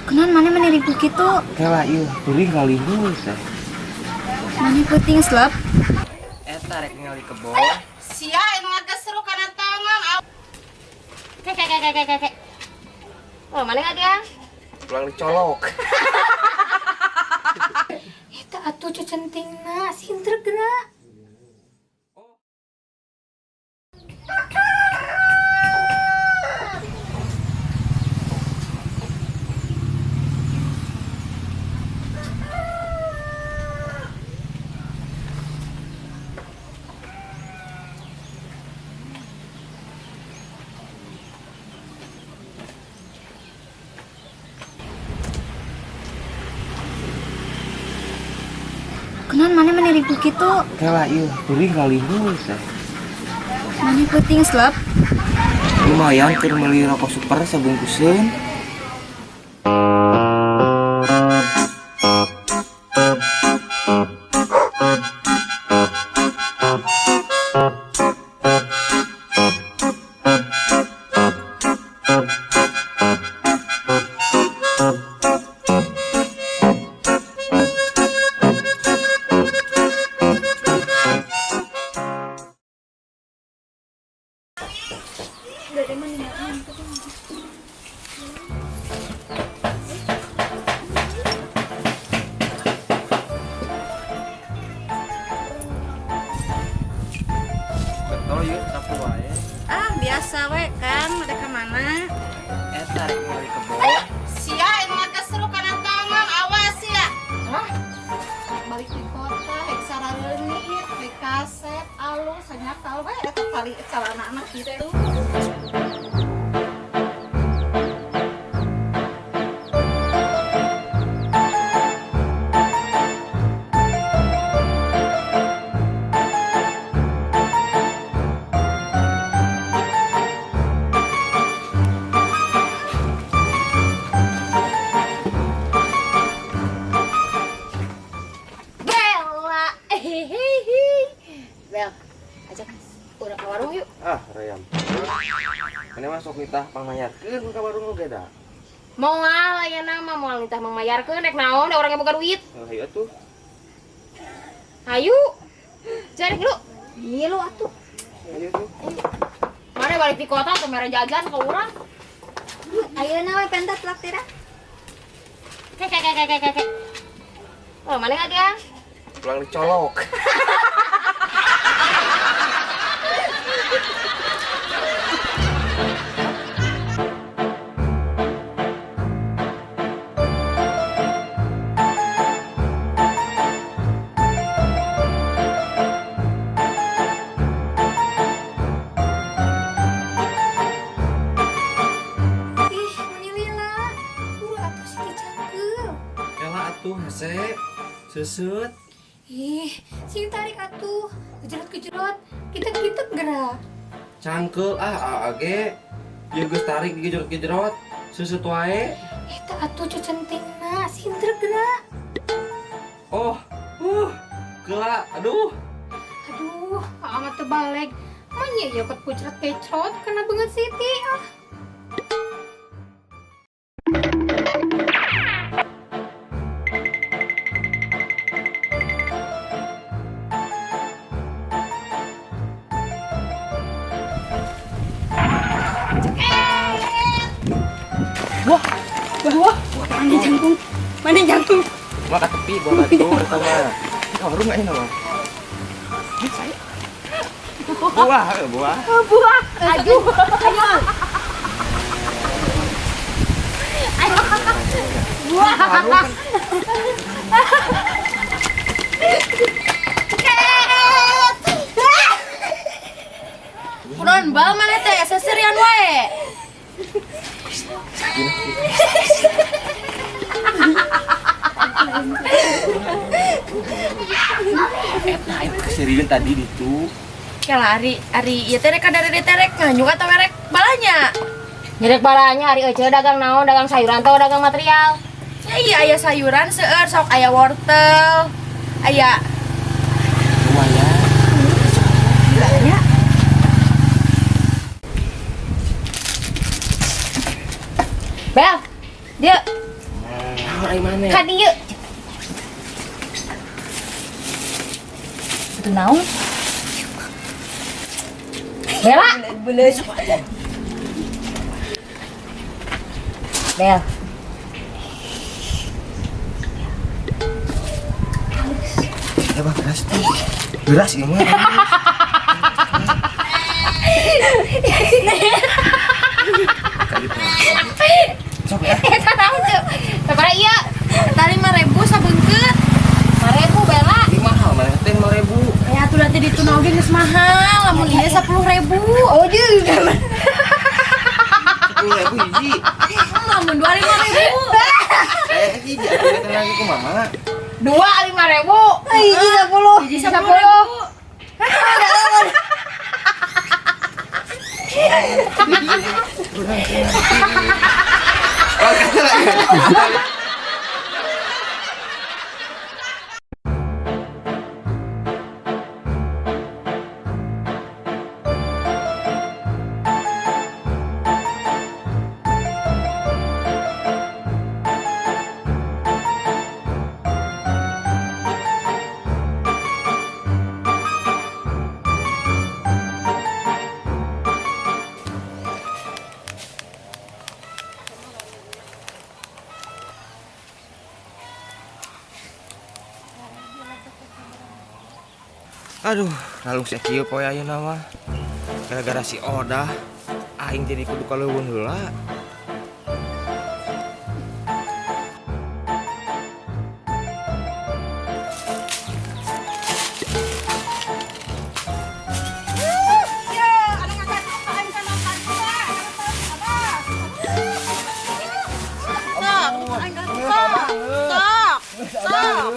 Kunaon maneh meni ripuh kitu? Kela ieu teuing ngalihu teh. Maneh peuting slep. Eta rek ningali kebon. Sia anu ngagesruk kana tangan. Ke ke ke ke ke ke. Oh, mana ngageang? Pulang dicolok. Eta atuh cucentingna sinter gerak. Kunaon maneh meni ripuh kitu? Kela ieu teuing ngalihu teh. Maneh peuting slep. Lumayan keur meuli rokok super sabungkuseun. Betul yuk sapu wae. Ah, biasa we, Kang, ada ka mana? Eta rek ningali kebon. Sia anu ngagesruk kana tangan, awas ya. Lah, balik di kota, hek sarareungit, hek kaset, alus, sanyakal we eta tali celana-na kitu. Bella. Hehehe. Bel, ajak urang ke warung yuk. Ah, reyam. Ini masuk nitah pangmayarkeun ka warung oge da. Moal ayeuna mah moal nitah mangmayarkeun rek naon da urang ge boga duit. Hayu atuh. Hayu. Cari lu. Iya lu atuh. Hayu tuh. Mana balik di kota tuh mere jajan ke urang. Ayeuna we pentas traktiran. Ke ke ke ke ke ke. Oh, mana ngageang? Pulang dicolok. Ih, meni lila. Buru atuh Siti cangkeul. Kela atuh hese. Seuseut. Ih, sing tarik atuh. Kejerot-kejerot, kita-kita gerak. Cangkeul ah age. Ieu geus tarik digejerot-gejerot. Seuseut wae. Eta atuh cucentingna sinter gerak. Oh, keula, aduh. Aduh, amat terbalik. Manya ya ket pucret pecrot kena banget Siti ah. Wah, mana jangkung? Mana jangkung? Mah ka tepi buah batu eta mah. Ka warung ayeuna mah. Buah, buah. Buah. Aduh. Ayo. Buah. Kunaon bal maneh teh seserian wae. Eta ayo keserian tadi ditu. Kela ari ari ieu teh rek dari teh rek nganyuk atau rek balanya? Nyerek balanya ari euceu dagang naon, dagang sayuran atau dagang material? Ya iya aya sayuran seueur sok aya wortel. Aya Lumayan. Banyak. Bel, dia. Naon ai maneh? Ka dieu. Itu naon? Bella. Bel. Ya bang, beras tuh. Beras ieu mah. Sok ya. Eta naon tuh? Sabaraha ieu? Eta 5.000 sabeungkeut. 5.000 Bella. Ini mahal mana teh 5.000. Ya atuh nanti dituna oge geus mahal, lamun ieu 10.000. Oh juga. 10.000 hiji. Lamun 2 5.000. Eh hiji atuh eta lagi kumaha? 2 5.000. Hiji 10. Hiji 10. 10.000. Aduh, lalu si kieu poe ayeuna mah. Gara-gara si Odah, aing jadi kudu ka leuweung heula. Sok, sok.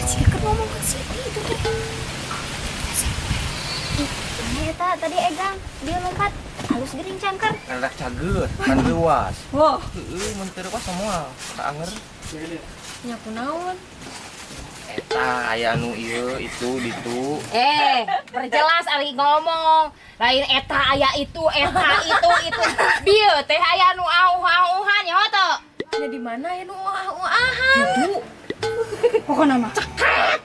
Jika keur ngomong ke Siti itu teh. Eta tadi egang dia lompat halus gering cangker. Rada cager, kan luas. Wah, Heeh, mun teu reuas semua, tak anger. nya kunaon? Eta aya anu ieu itu ditu. Perjelas ari ngomong. Lain eta aya itu, eta itu itu. Bieu teh aya nu auh-auhan nya teu. Nya di mana ya nu uah-uahan? Gitu. Pokona mah cekek.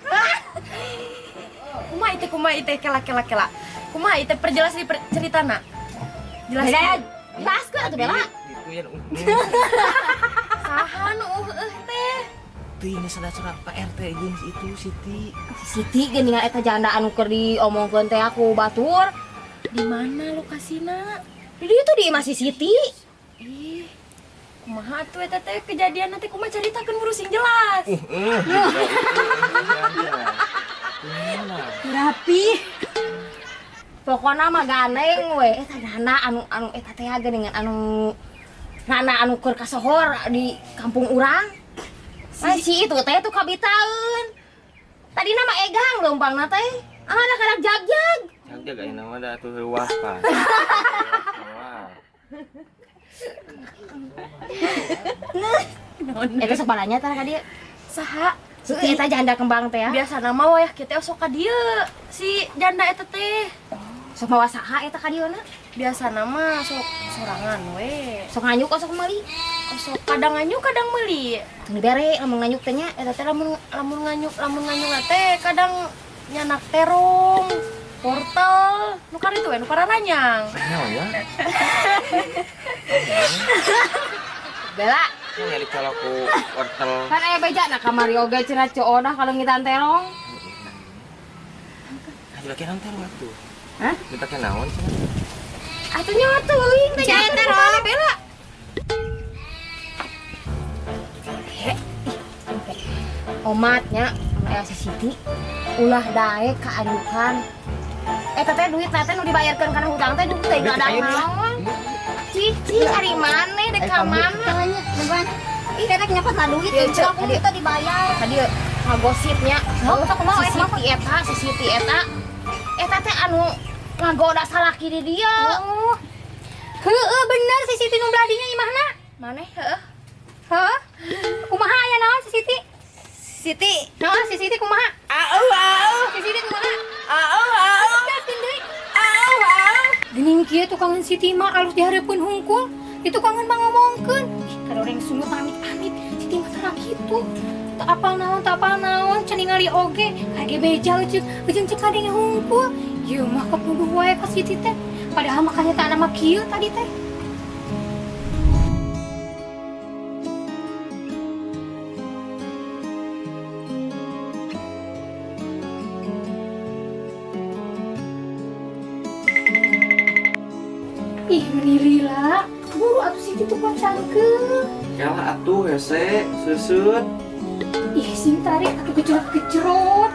Kumaha itu kumaha itu kela kela kela. Kumaha itu perjelas di ceritana. Jelas. Beda jelaskeun atuh Bella. Itu ya Saha nu eueuh teh? Teuing sada-sada Pak RT jeung si itu Siti. Si Siti geuningan eta janda anu keur diomongkeun teh aku batur. Di mana lokasina? Di dieu tuh di imah si Siti. Ih. Kumaha atuh eta teh kejadian nanti kumaha caritakeun buru sing jelas. Rapi. Pokona mah gandeng we eta rana anu anu eta teh geuningan anu rana anu keur kasohor di kampung urang. Si itu teh tuh kabitaeun. Tadi nama egang leumpangna teh. Ah anak-anak jag-jag. Jag-jag ayeuna mah da atuh leuwas pan. Eta sok balanya tah ka dieu. Saha? Siti eta janda kembang teh ya. Biasana mah wayah kieu teh osok ka dieu si janda eta teh. Sok mawa saha eta ka dieuna? Biasana mah sok sorangan we. Sok nganyuk osok meuli. Osok kadang nganyuk kadang meuli. Teu dibere lamun nganyuk teh nya. Eta teh lamun lamun nganyuk teh kadang nyanak terong, wortel, nu karitu we nu pararanyang. Naon ya? Bella, Nya dicolok ku wortel. kan aya beja na kamari oge cenah Ceu Odah kalau ngitan terong. Ah dipake naon terong atuh? Hah? Dipake naon cenah? Atuh nya teuing teh Jangan terong, Bella. Omatnya aya si Siti ulah daek kaanyukan. Eta teh duit teh nu dibayarkeun kana hutang teh duit teh gadang naon. Cici ari maneh dek ka mana? Ih, rek nyokot lah duit, Iya, Cek. aku kita dibayar. Tadi ngagosipnya. Oh, sok kumaha, Si Siti eta, si Siti eta. Eta teh anu ngagoda salaki di dia. Oh. Heeh, bener si Siti nu beladinya imahna. Maneh heeh. Heuh. Kumaha aya naon si Siti? Siti. Heeh, si Siti kumaha? Au au. Si Siti kumaha? Au au. Gaskeun deui. Au au. Geuning kieu tukangan Siti mah alus dihareupeun hungkul, di tukangan mah ngomongkeun. Ih, kada orang sungut amit-amit. Siti mah tara kitu. Teu apal naon, teu apal naon, can ningali oge, kage beja euceuk, euceuk cek kadenge hungkul. Ieu mah kepuduh wae ka Siti teh. Padahal mah kanyataan mah kieu tadi teh. Ih, meni lila. Buru atuh Siti tuh pacangkeun. Kalah atuh hese, susut. Ih, sing tarik atuh kejerot-kejerot.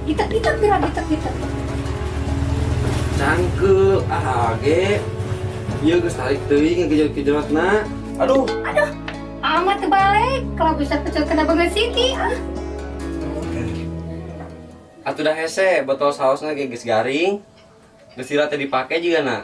Gitek-gitek gerak gitek-gitek. Cangkeul ah ge. Ieu geus tarik teuing ngegejot-gejotna. Aduh, Aduh, amat terbalik. Kalau bisa pecel kena banget Siti. Ah. Atuh dah hese, botol saosna ge geus garing. Geus sira teh dipake juga na.